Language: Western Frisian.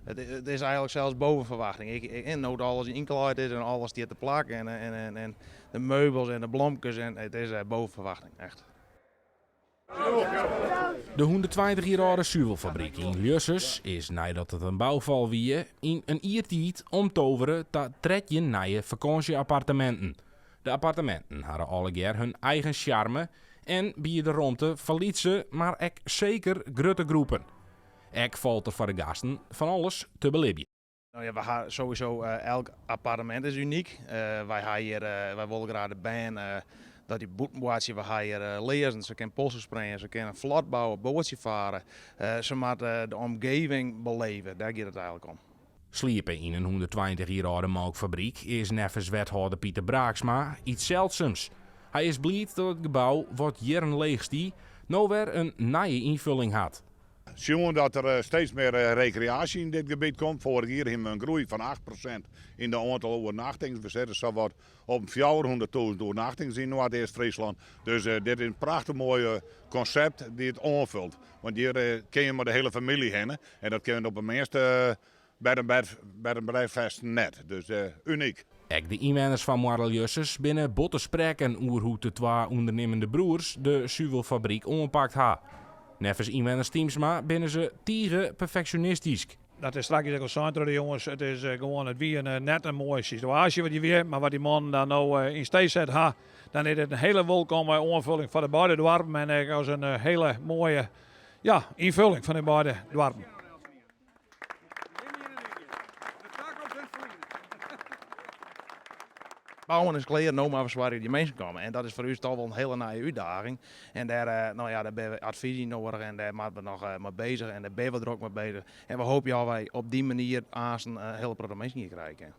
It is eigenlik sels boven ferwachting. Ik, no't alles ynklaaid is en alles stiet te plak en de meubels en de blomkes en it is boven ferwachting, echt. De 120 jier âlde suvelfabryk yn Ljussens is neidat it in boufal wie, yn in jier tiid omtovere ta 13 nije fakânsje-apparteminten. De apparteminten hawwe allegear hun eigen sjarme en biede romte foar lytse, mar ek seker grutte groepen. Ek falt der foar de gasten fan alles te belibjen. No ja, we ha sowieso elk appartemint is unyk. Wy ha hjir, wy wolle graach de bern dat dy bûten boartsje. We ha hjir learzen, se kinne polsespringe, se kinne flot bouwe, boatsje fare. Se moatte de omgeving beleve, dêr giet it eigenlik om. Sliepe yn in 120 jier âlde molkfabryk is neffens wethâlder Pieter Braaksma iets seldsums. Hy is bliid dat it gebou, wat jierren leech stie, no wer in nije ynfulling hat. Sjoen dat der steeds mear rekreaasje yn dit gebiet komt, foarich jier hiene we in groei fan 8% yn de oantal oernachtings. We sitte sawat op 400.000 oernachtings yn Noardeast-Fryslân. Dus dit is in prachtich moai konsept dy't it oanfult. Want hjir kinne je mei de hiele famylje hinne en dat kinne op de measte bed en bed and breakfasten net. Dus unyk. Ek de ynwenners fan Moarre-Ljussens binne bot te sprekken oer hoe't de twa ûndernimmende broers de suvelfabryk oanpakt ha. Neffens ynwenner Stiemsma binne se tige perfeksjonistysk. Dat is straks ek al sein troch de jonges. It is gewoan, it wie net in moaie situaasje wat hjir wie, mar wat dy mannen dan no yn stee set ha, dan is dit in hiele wolkomme oanfulling foar de beide doarpen en ek as in hiele moaie, ja, ynfulling fan de beide doarpen. Bouwen is klear, no moatte we soargje dat dy minsken komme. En dat is foar ús toch wol in hiele nije útdaging. En dêr, no ja, dêr binne we advys yn noadich en dêr moatte we noch mei bezich en dêr binne we drok mei bezich. En we hoopje dat wy op dy manier aansten in hiele protte minsken hjir krije kinne.